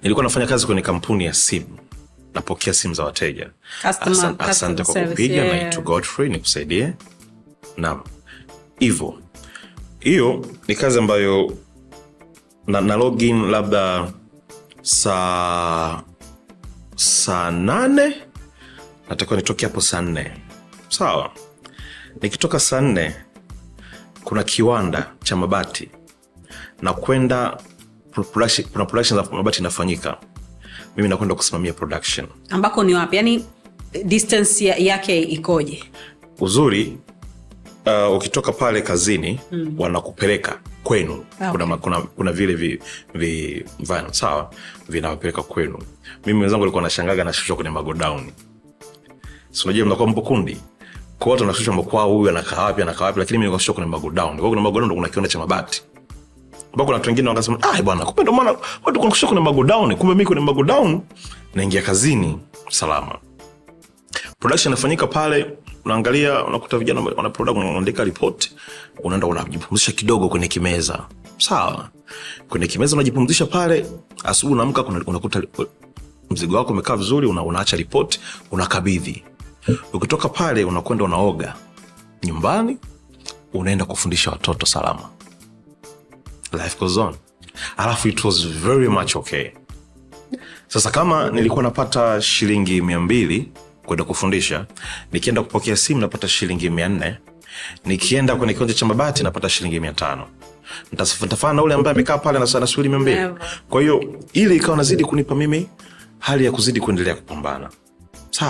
Nilikuwa nafanya kazi kwenye kampuni ya simu, napokea simu za wateja. Asante kwa kupiga, naitwa Godfrey, nikusaidie. Naam, hivyo hiyo ni kazi ambayo na login labda saa 8, natakiwa nitoke hapo saa 4. Sawa, nikitoka saa 4 kuna kiwanda cha mabati na kwenda production, kuna production za mabati inafanyika, mimi nakwenda kusimamia production. Ambako ni wapi? Yani distance yake ikoje? Uzuri, ukitoka pale kazini wanakupeleka kwenu. Kuna vile vi van, sawa, vinawapeleka kwenu. Mimi wenzangu walikuwa wanashangaga nashushwa kwenye magodown. Si unajua mnakuwa mpo kundi, kwa watu wanashushwa mkwao, huyu anakaa wapi, anakaa wapi, lakini mimi nilikuwa kwenye magodown. Kwa hiyo kuna magodown ndo kuna kiwanda cha mabati. Ambako kuna watu wengine wakasema, "Ah bwana, kumbe ndo maana watu wanashushwa kwenye magodown." Kumbe mimi kwenye magodown naingia kazini salama. Production inafanyika pale, unaangalia, unakuta vijana wana product, unaandika report, unaenda unajipumzisha kidogo kwenye kimeza. Sawa. Kwenye kimeza unajipumzisha pale, asubuhi unaamka unakuta mzigo wako umekaa vizuri, unaacha report, unakabidhi. Ukitoka pale unakwenda unaoga nyumbani, unaenda kufundisha watoto salama. Life goes on. Alafu it was very much okay. Sasa kama nilikuwa napata shilingi 200 kwenda kufundisha, nikienda kupokea simu napata shilingi 400, nikienda kwenye kiwanja cha mabati napata shilingi 500. Nitafana na ule ambaye amekaa pale na sana shilingi 200? Never. Kwa hiyo ile ikawa nazidi kunipa mimi hali ya kuzidi kuendelea kupambana.